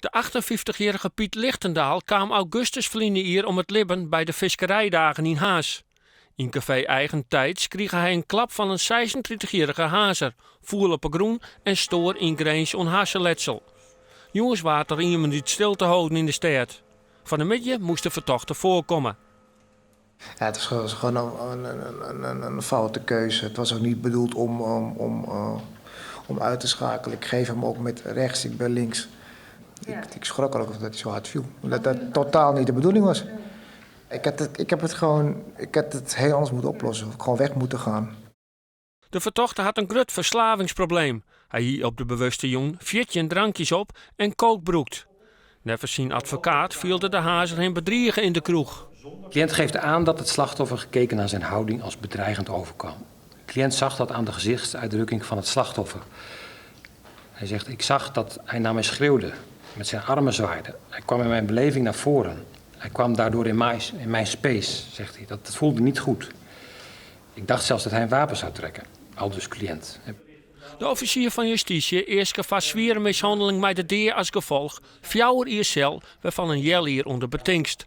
De 58-jierrige Piet Lichtendahl kaam augustus ferline jier om it libben by de Fiskerijdagen yn Harns. Yn kafee Eigentijds krige hy in klap fan in 36-jierrige Harnzer, foel op 'e grûn en stoar yn Grins oan harsenletsel. Jûns waard der ien minút stilte holden yn de stêd. Fan 'e middei moast de fertochte foarkomme. Ja, het was gewoon een foute keuze. Het was ook niet bedoeld om uit te schakelen. Ik geef hem ook met rechts, ik ben links. Ik schrok er ook dat hij zo hard viel. Omdat dat totaal niet de bedoeling was. Ik heb het gewoon, ik had het heel anders moeten oplossen. Gewoon weg moeten gaan. De fertochte hat in grut ferslavingsprobleem. Hy hie op de bewuste jûn 14 drankjes op en coke brûkt. Neffens syn advokaat fielde de Harnzer him bedrige yn de kroech. De cliënt geeft aan dat het slachtoffer gekeken naar zijn houding als bedreigend overkwam. De cliënt zag dat aan de gezichtsuitdrukking van het slachtoffer. Hij zegt, ik zag dat hij naar mij schreeuwde, met zijn armen zwaaide. Hij kwam in mijn beleving naar voren. Hij kwam daardoor in mijn space, zegt hij. Dat voelde niet goed. Ik dacht zelfs dat hij een wapen zou trekken. Aldus cliënt. De offisier fan justysje easke foar swiere mishanneling mei de dea as gefolch 4 jier sel, wêrfan in healjier ûnder betingst.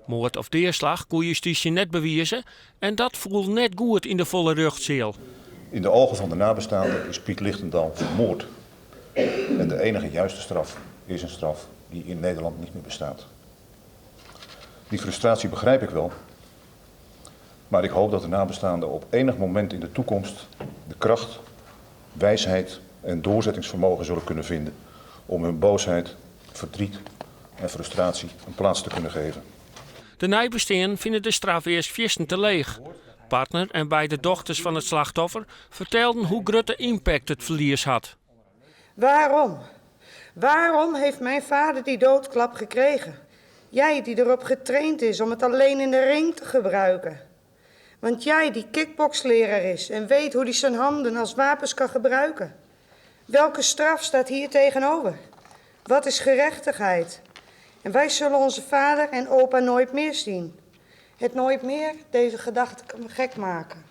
Moard of deaslach koe justysje net bewize en dat foel net goed yn de folle rjochtseal. In de ogen van de nabestaanden is Piet Lichtendahl vermoord. En de enige juiste straf is een straf die in Nederland niet meer bestaat. Die frustratie begrijp ik wel. Maar ik hoop dat de nabestaanden op enig moment in de toekomst de kracht, wijsheid en doorzettingsvermogen zullen kunnen vinden om hun boosheid, verdriet en frustratie een plaats te kunnen geven. De neibesteanden fine de straf earst fierstente leech. Partner en beide dochters fan it slachtoffer fertelden hoe grut de impact it ferlies hat. Waarom? Waarom heeft mijn vader die doodklap gekregen? Jij die erop getraind is om het alleen in de ring te gebruiken. Want jij die kickboxleraar is en weet hoe hij zijn handen als wapens kan gebruiken. Welke straf staat hier tegenover? Wat is gerechtigheid? En wij zullen onze vader en opa nooit meer zien. Het nooit meer, deze gedachte kan me gek maken.